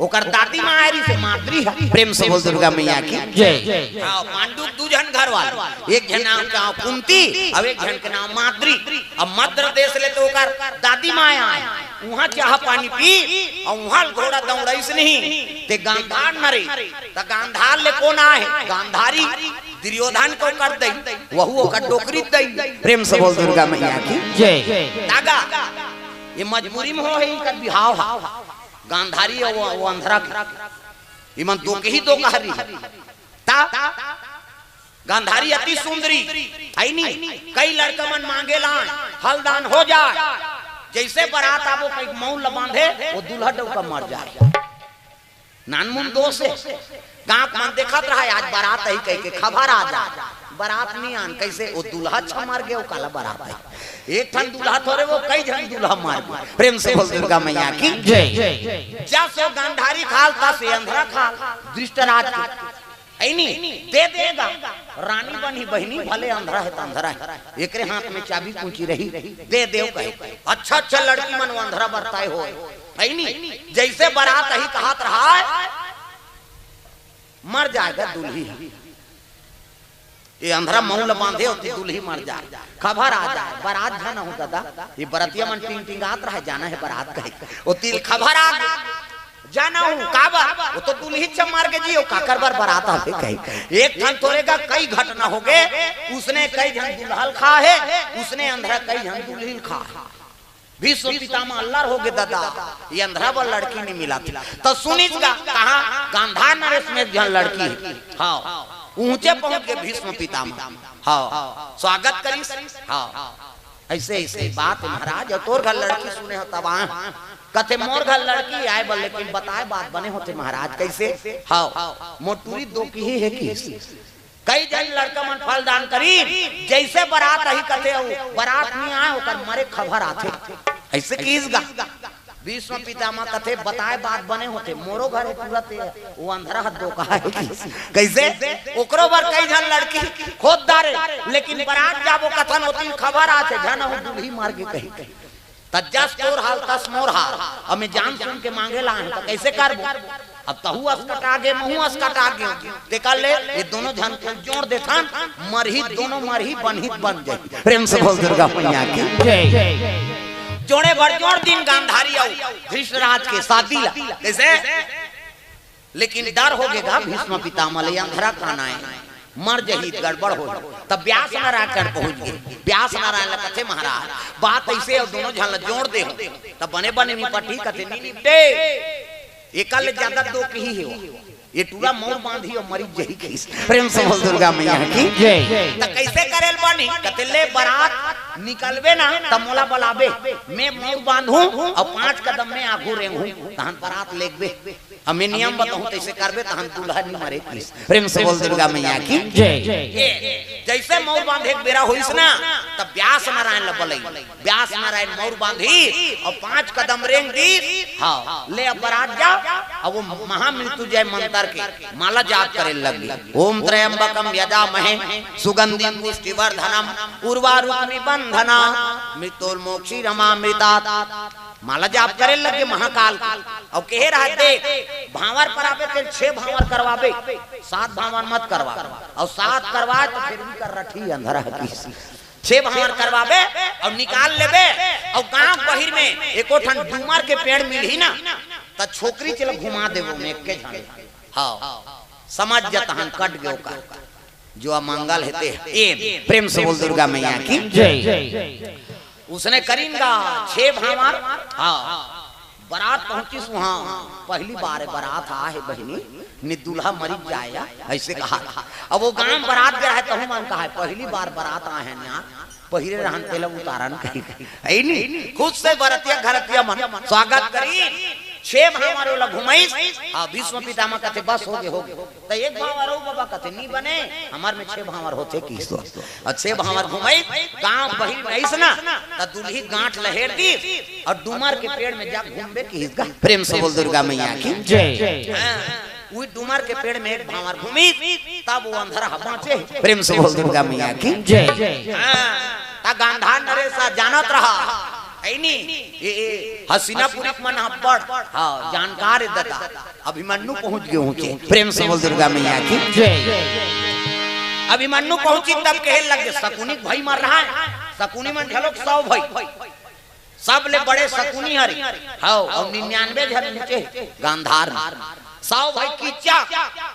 ओकर दादी माँ आय रहिसे, माद्री ह। प्रेम से बोल दुर्गा मैया की जय। हाँ, पांडु के दू झन घर वाले, एक झन नाम का कुंती, अउ एक झन के नाम माद्री। अब मद्र देश ले तो ओकर दादी माँ आय, उहाँ चाह पानी पी, अउ उहाँ घोड़ा दौड़ाइस नहीं, ते गांधार न रही, त गांधार ले कोन आय? गांधारी दुर्योधन के ओकर दई, वहू ओकर डोकरी दई। प्रेम से बोल दुर्गा मैया की जय। तागा, ये मजबूरी में हो हे, इनकर बिहाव हा। गांधारी अउ वो, वो अंधरा के। इमन दो के ही दो कहरी। ता गांधारी अति सुंदरी, है नी? कई लड़का मन मांगे लान, हलदान हो जाए। जइसे बरात आबो, कई मउन ल बांधे, वो दूल्हा डउका मर जाए। नानमुन दोष हे। गांव के मन देखत रहा, आज बरात आही कहिके खबर आ जाए। बरात नइ आन, कइसे वो दूल्हा अच्छा मर गे, वो काला बरात आही। एक ठन दूल्हा थोरे, वो कई झन दूल्हा मर गे। प्रेम से बोल दुर्गा मैया की जय। जस वो गांधारी खाल, तस ये अंधरा खाल, धृतराज के। है नी? दे देगा। रानी बनही बहिनी, भले अंधरा हे त अंधरा हे। एकरे हाथ में चाबी कुंची रही, दे देव कहे। अच्छा अच्छा लड़की मन वो अंधरा बरताय होय। है नी? जइसे बरात आही कहत रहा, मर जाएगा दुल्ही। ये अंधरा मउन ल बांधे होती दुल्ही मर जाए, खबर आ जाए, बरात झन हो दादा, ये बरतिया मन टिंग टिंगात रहे, जाना हे बरात कहे। वो तिल खबर आ गई। जाना हूँ काबर, वो तो दुल्ही चमार के जियो, काकर बर बरात आथे कही। एक ठन थोरे का कई घटना हो गए, उसने कई झन दुल्हल खा है, उसने अंधरा कई झन दुल्हिल खा है। भीष्म पितामह अल्लर हो गए, दादा, ये अंधरा बर लड़की नहीं मिला थी। तो सुनिस गा, कहाँ गांधार नरेश में एक झन लड़की है। हाँ, ऊंचे पहुंच गए भीष्म पितामह। हाँ, स्वागत करिस। हाँ, ऐसे ऐसे बात महाराज, और तोर घर लड़की सुने हो तब आ। कथे मोर घर लड़की आए बर, लेकिन बताए बात बने होते महाराज। कैसे? हाँ, मोटूरी दो की ही है कि कई झन लड़का मन फल दान करी, जैसे बरात आही कथे, अउ बरात नहीं आए, ओकर मरे खबर आथे। ऐसे किस गा? भीष्म पितामह कथे, बताए बात बने होते, मोरो घर है तुरंत है, वो अंधरा हद दो कहा है कि कैसे? ओकरो बर कई झन लड़की खोद डारे, लेकिन बरात जाबो कथन होती खबर आथे, झन हो दुल्ही मार के कही। त जस तोर हाल तस मोर हाल, अब मैं जान सुन के मांगे ला है, तो कैसे करबो? अब तहू असकटा गे, महू असकटा गे, तेकर ले ये दोनों झन के जोड़ देथन, मरही दोनों मरही, बनही बन जाही। प्रेम से बोल दुर्गा मैया की। जय। जोड़े बर जोड़ दिन गांधारी अउ धृतराज के शादी ला, कैसे? लेकिन डर हो गे गा भीष्म पितामह ले, अंधरा काना है, मर जही, गड़बड़ हो। तब व्यास नारायण कर पहुंच गए। व्यास नारायण ला कथे महाराज, बात ऐसे और दोनों झन ला जोड़ दे हो, तब बने बने निपटी, कथे नहीं निपटे। एका ले ज्यादा दो कही है वो। ये टूरा मौर बांधी और मरी जही कही। प्रेम से बोल दुर्गा मैया की। जय। त कैसे करेल बानी? कथे ले बरात निकलबे ना त मोला बलाबे, मैं मौर बांधू और पांच कदम में आगू रेंगू, तहन बरात लेगबे। अब मैं नियम बताऊं, तैसे करबे तहन दुल्हा नहीं मरे कही। प्रेम से बोल दुर्गा मैया की। जय। ये जैसे मौर बांधे के बेरा होइस ना, तब व्यास नारायण ला बलई। व्यास नारायण मौर बांधी और पांच कदम रेंग दी। हाँ, ले अब बरात जा। अब वो महामृत्युंजय मंत्र के माला जाप करे लगी। ओम त्र्यंबकम यजामहे सुगंधिम पुष्टिवर्धनम उर्वारुकमिव बंधना मृत्योर्मोक्षीयमामृतात्। माला जाप करे लगे महाकाल के। और कहे रहा, देख, भांवर पर आबे ते छह भांवर करवाबे, सात भांवर मत करवा। और सात करवाए तो फिर भी कर रठी अंधरा की। छह भांवर करवाबे और निकाल लेबे। और गांव बहिर में एको ठन डूमर के पेड़ मिलही ना, त छोकरी चल घुमा देबो में एक के झन। हाँ, समझ जतहन कट गयो का। जो अमंगल है ते एम। प्रेम से बोल दुर्गा मैया की। जय। उसने करिन गा छह भांवर। हाँ, बरात पहुंचिस वहां, पहली बार बरात आ है बहिनी, नि दुल्हा मरी जाया, ऐसे कहा। अब वो गांव बरात गया है, तहु मन कहा है, पहली बार बरात आए हैं यहाँ, पहिरे रहन तेला उतारन कही। ऐ नी, खुद से बरतिया घरतिया मन स्वागत करी, छह भांवर ओला घुमाइस। हाँ, भीष्म पितामह कथे, बस हो गए, हो गए। त एक भांवर अउ बाबा कथे, नी बने, हमर में छह भांवर होथे किहिस तो। अउ छह भांवर घुमाइस, गांव बहिर में आइस ना, त दुल्ही गांठ लहेर दिस, अउ डूमर के पेड़ में जा घूमबे किहिस गा। प्रेम से बोल दुर्गा मैया की। जय। हाँ, उही डूमर के पेड़ में एक भांवर घुमिस, तब वो अंधरा ह बांचे। प्रेम से बोल दुर्गा मैया की। जय। हाँ, त गांधार नरेश जानत रहा, ऐ नी, ये, ये हसीनापुरी के मन ह बड़, हाँ, जानकार है दादा। अभिमन्यु पहुंच गए ऊंचे। प्रेम से बोल दुर्गा मैया की। जय। अभिमन्यु पहुंची तब कहे लगे, शकुनी के भाई मर रहा है, शकुनी मन घलोक सौ भाई, सब ले बड़े शकुनी हरे। हाँ, और निन्यानवे झन नीचे गांधार में। सौ भाई किच्चक,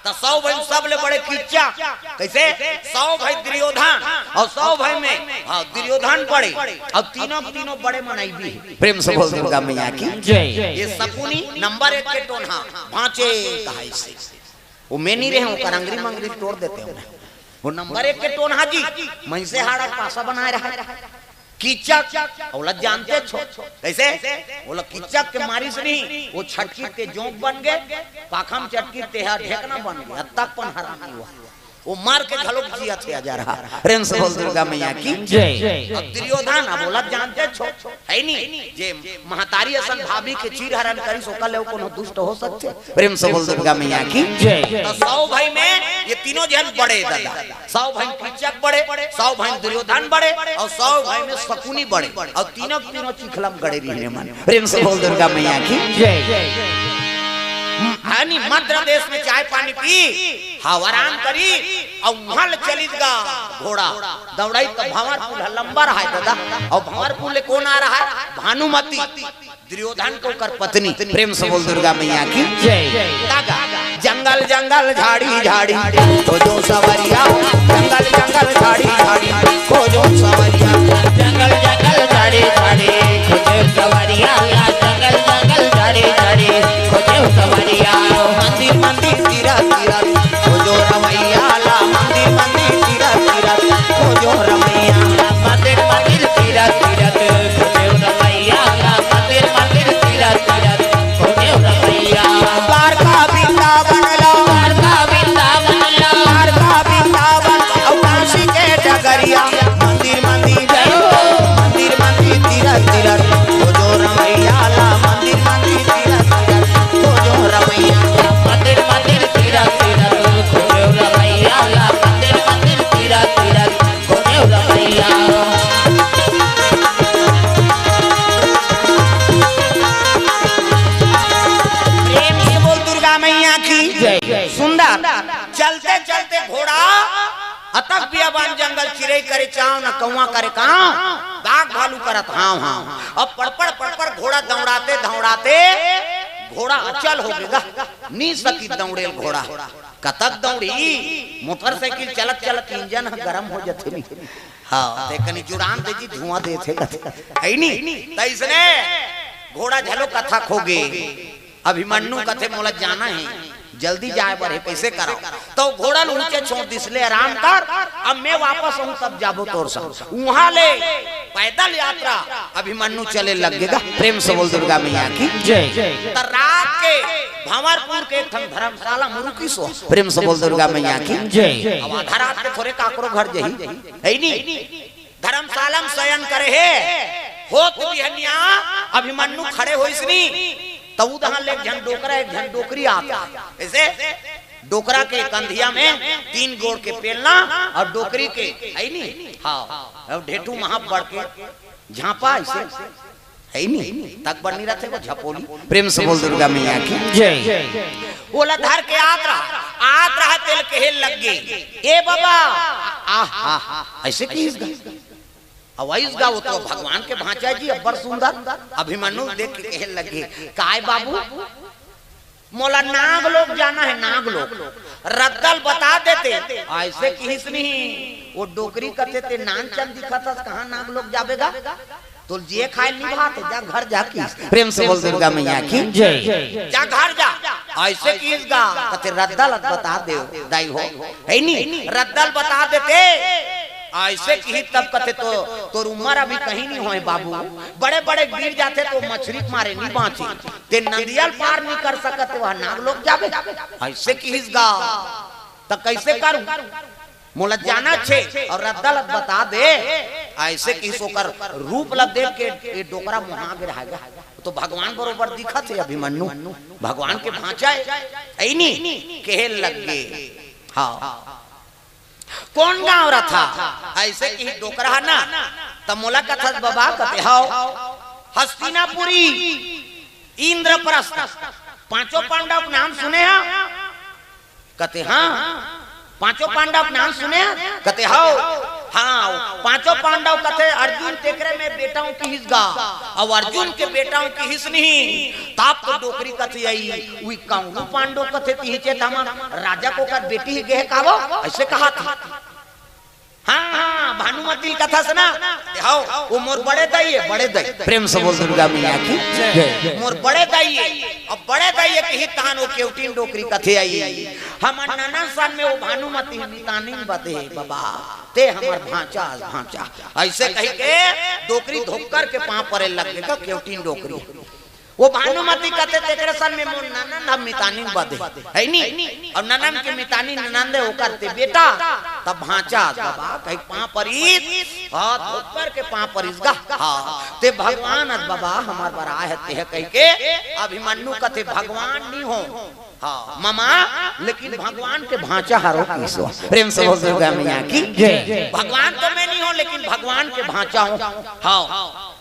त सौ भाई सब ले बड़े किच्चक। कैसे? सौ भाई दुर्योधन, और सौ भाई में, हाँ, दुर्योधन बड़े, और तीनों, तीनों बड़े मनई भी है। प्रेम से बोल दुर्गा मैया की। जय। ये शकुनी नंबर एक के टोनहा, भांचे कहाइसे। वो मैं नहीं रहे, ओकर अंगरी मंगरी तोड़ देते हो। वो नंबर एक के टोनहा जी, मनसे हाड़ा पासा बनाए रहा। किच्चक, ओला जानते छो। कैसे? ओला किच्चक के मारिस नहीं, वो छटकी ते जोंक बन गए, पाखम चटकी ते हा ढेकना बन गए, हद तक पन हरामी हुआ। वो मार के घलोक जिया थे जा रहा। प्रेम से बोल दुर्गा मैया की। जय। अब दुर्योधन, अब ओला जानते छो, है नी? जे महतारी असन भाभी के चीर हरण करिस, ओकर ले कोनो दुष्ट हो सकथे? प्रेम से बोल दुर्गा मैया की। जय। त सौ भाई में ये तीनों झन बड़े दादा, सौ भाई किच्चक बड़े, सौ भाई दुर्योधन बड़े, और सौ भाई में शकुनी बड़े, और तीनों, तीनों चिखलम गड़े रहिने मन। प्रेम से बोल दुर्गा मैया की। जय। यानी मद्र देश में चाय पानी पी, हव आराम करी, अउ उहां ले चलिस गा घोड़ा। दौड़ाई त भंवरपुर ह लंबा रहय ददा, अउ भंवरपुर ले कोन आ रहय? भानुमति, दुर्योधन के ओकर पत्नी। प्रेम से बोल दुर्गा मैया की जय। तागा, जंगल जंगल झाड़ी झाड़ी खोजो सवरिया, जंगल जंगल झाड़ी झाड़ी खोजो सवरिया, जंगल जंगल झाड़ी झाड़ी खोजो सवरिया, जंगल जंगल झाड़ी झाड़ी खोजो सवरिया। मंदिर मंदिर तीरथ तीरथ खोजो रमैया ला, मंदिर मंदिर तीरथ तीरथ खोजो रमैया, मंदिर मंदिर तीरथ तीरथ खोजो रमैया ला, मंदिर मंदिर तीरथ तीरथ खोजो रमैया। द्वारका वृंदावन ला, द्वारका वृंदावन ला, द्वारका वृंदावन अउ काशी के डगरिया, मंदिर मंदिर जय हो, मंदिर मंदिर तीरथ तीरथ खोजो रमैया ला, मंदिर मंदिर तीरथ तीरथ खोजो रमैया, मंदिर मंदिर तीरथ तीरथ खोजो रमैया ला, मंदिर मंदिर तीरथ तीरथ खोजो रमैया। प्रेम से बोल दुर्गा मैया की जय। सुंदर। चलते चलते घोड़ा अतक बियाबान जंगल, चिरई करे चांव न कौवा करे कांव, बाघ भालू करत हांव हांव। अब पड़पड़ पड़पड़ घोड़ा दौड़ाते दौड़ाते घोड़ा अचल हो गे गा, नी सकिस दौड़े ल घोड़ा। कतक दौड़ी, मोटरसाइकिल चलत चलत इंजन ह गरम हो जथे नी। हां, ते कनी जुड़ान दे जी, धुआं देथे कथे। है नी? त इसने घोड़ा झलो कथक हो गे। अभिमन्यु कथे, "मोला जाना हे, जल्दी जाय बर हे, कइसे करंव?" त घोड़ा ल ऊंचे छोड़ दिस, "ले आराम कर, अब मैं वापस आहूं, तब जाबो तोर संग।" उहां ले पैदल यात्रा अभिमन्यु चले लग गे गा। प्रेम से बोल दुर्गा मैया की जय। त रात के भंवरपुर के एक ठन धर्मशाला म रुकिस ओ। प्रेम से बोल दुर्गा मैया की जय। अब आधा रात के थोरे काकरो घर जाही, है नी? धर्मशाला म शयन करे हे, होत बिहनिया अभिमन्यु खड़े होइस नी, त उदहां ले एक झन डोकरा, एक झन डोकरी आत। कइसे? डोकरा के कंधिया में तीन गोड़ के पेलना अउ डोकरी के, है नी? हां, अउ ढेटू महा बड़ के झांपा अइसे, है नी? तक बड़ नी रथे वो झपोली। प्रेम से बोल दुर्गा मैया की जय। ओला धर के आत रहा, आत रहा, तेल कहे लग गे, "ए बाबा, आह, आह, अइसे किहिस गा?" अउ अइस गा, वो तो भगवान के भांचा जी, अब्बड़ सुंदर। अभिमन्यु देख के कहे लगे, "काय बाबू, मोला नाग लोक जाना हे, नाग लोक। रद्दा ल बता देते।" अइसे किहिस नहीं। वो डोकरी कथे, "ते नानचन दिखत हस, कहां नाग लोक जाबे गा? तोला जिए खाए ल नी भात हे, जा घर जा" किहिस। प्रेम से बोल दुर्गा मैया की जय। "जा घर जा।" अइसे किहिस गा, कथे, "रद्दा ल बता दे दाई हो, है नी? रद्दा ल बता देते।" अइसे किहिस तब कथे, "तो तोर उमर अभी कहीं नी होय बाबू, बड़े बड़े गिर जाथे त मछरी के मारे नी बांचे, ते नदिया ल पार नी कर सकत, वह नाग लोक जाबे?" अइसे किहिस गा, "त कइसे करूं? मोला जाना छे अउ रद्दा ल बता दे।" अइसे किहिस, ओकर रूप ल देख के ये डोकरा मोहा गे रहा गा। तो भगवान बरोबर दिखत हे अभिमन्यु, भगवान के भांचा हे, है नी? कहे लग गे, "हां।" "कोन गांव रथा?" अइसे किहिस डोकरा ह ना, त मोला कथस बाबा, कथे, "हव, हस्तिनापुरी, इंद्रप्रस्थ, पांचों पांडव के नाम सुने हव?" कथे, "हां।" "पांचों पांडव के नाम सुने हव?" कथे, "हव।" "हां, पांचों पांडव," कथे, "अर्जुन तेकरे में बेटा हूं किहिस गा, अउ अर्जुन के बेटा हूं किहिस नहीं, तब तो डोकरी कथे अई, उही कौरव पांडव कथे तिहिचे धामा राजा के ओकर बेटी ही गे हे का वो?" अइसे कहत हे। "हां, हां, भानुमति ल कथस ना?" "हव, वो मोर बड़े दाई हे, बड़े दाई।" प्रेम से बोल दुर्गा मैया की जय। "मोर बड़े दाई हे, अब बड़े दाई हे किहिस तहां वो केवटिन डोकरी कथे अई, हमर ननद सन में वो भानुमति मितानिन बदे बाबा, ते हमर भांचा अस भांचा।" अइसे कहिके डोकरी धोकर के पांव परे लग गे गा केवटिन डोकरी। वो भानुमति कथे, "तेकरे सन में मोर ननद ह मितानिन बदे, है नी? अउ ननद के मितानिन ननद हे, ओकर ते बेटा, त भांचा अस बाबा," कहिके पांव परिस, हाथ ऊपर के पांव परिस गा। "हां, ते भगवान अस बाबा, हमर बर आय हस तेह," कहिके अभिमन्यु कथे, "भगवान नी हों, हां, ममा, लेकिन भगवान के भांचा हरों किहिस।" प्रेम से बोल दुर्गा मैया की जय। "भगवान तो मैं नी हों, लेकिन भगवान के भांचा हों।" हां।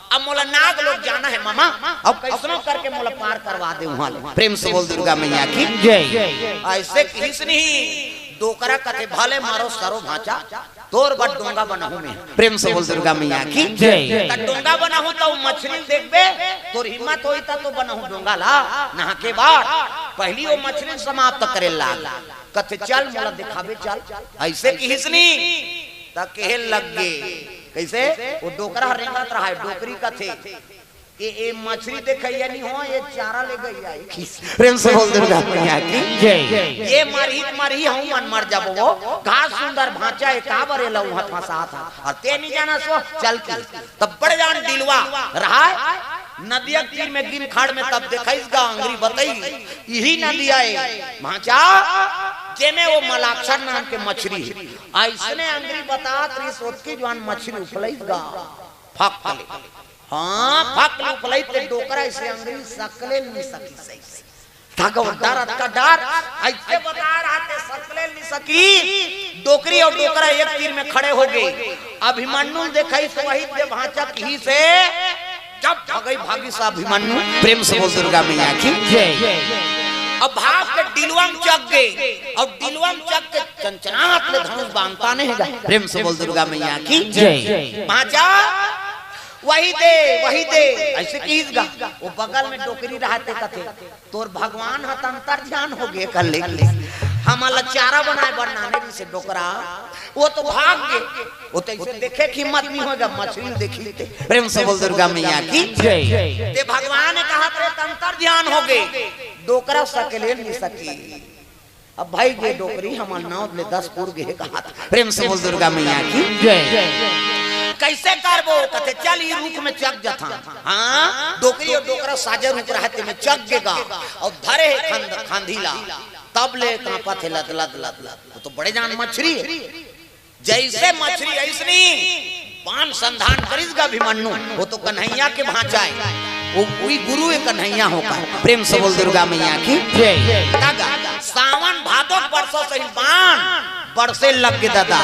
अब मोला नाग लोक जाना हे मामा, अब कइसनो करके मोला पार करवा दे उहाँ ले। प्रेम से बोल दुर्गा मैया की। जय। अइसे किहिस नहीं, डोकरा कथे भले मारो सरो भाँचा, तोर बर डोंगा बनाहूँ मैं। प्रेम से बोल दुर्गा मैया की। जय। त डोंगा बनाहूँ त ओ मछरी ल देखबे, तोर हिम्मत होही त तो बनाहूँ डोंगा ला, नहा के बाद पहिली ओ मछरी ल समाप्त करे लाग। कथे चल मोला देखाबे चल। अइसे किहिस नहीं, त केहे लग गे। कइसे? ओ डोकरा ह रेंगत रहय, डोकरी कथे, ए, ए मछरी देखइया नहीं हो, ए चारा ले गइया हे। प्रेम से बोल दुर्गा मैया की। जय। ए मरही त मरही, हमन मर जाबो वो। घास सुंदर भाँचा हे, काबर एला उहाँ फँसात हस? अउ तें नहीं जानस वो, चल की। तब बड़े जान डिलवा रहय, नदिया के तीर में गिन खाड़ में, तब देखइस गा अंगरी बतइस, इही नदिया ए भाँचा, जेमे वो मलाक्षर नाम के मछरी हे। अइसने अंगरी बतात रहिस, ओतकी जुवार मछरी उफलइस गा, फक ले। हाँ, फक ले उफलइस ते डोकरा अइसे अंगरी सकले ल नहीं सकिस। तगा डर, अतका डर, अइसे बता रहा ते सकले ल नहीं सकिस। डोकरी अउ डोकरा एक तीर में खड़े हो गे। अभिमन्यु ल देखइस, वही दे भाँचा किहिस हे, जब भगई भागिस अभिमन्यु। प्रेम से बोल दुर्गा मैया की। जय। अब भाग के डिलवा म चघ गे, अउ डिलवा म चघ के चनचनात ले धनुष बांधता नहीं गा। प्रेम से बोल दुर्गा मैया की। जय। भाँचा वही दे, वही दे, अइसे किहिस गा। ओ बगल में डोकरी रहय ते कथे, तोर भगवान ह त अंतर्ध्यान हो गे कर ले। हमन ला चारा बनाय बर लाने रहिस हे डोकरा, ओ तो भाग गे। ओ तो अइसे देखे के हिम्मत नहीं होय गा, मछरी ल देखिस ते। प्रेम से बोल दुर्गा मैया की। जय। ते भगवान कहत रहे त अंतर्ध्यान हो गे, डोकरा सकले ल नहीं सकिस। अब भई गे डोकरी, हमर नौ ले दस पुर गे हे कहत। प्रेम से बोल दुर्गा मैया की। जय। कइसे करबो? कथे चल ई रूख में चघ जथन। हाँ, डोकरी अउ डोकरा साझा रूख रहय, तेमे चघ गे गा अउ धरे हे खंद-, खांधी ला। तब ले कांपत हे लद लद लद लद। ओ तो बड़े जान मछरी हे। जइसे मछरी अइसनी बाण संधान करिस गा अभिमन्यु, ओ तो कन्हैया के भाँचा ए, ओ कोई गुरु ए कन्हैया हो का। प्रेम से बोल दुर्गा मैया की। जय। तगा सावन भादो के बरसो सही बाण बरसे लग गे ददा।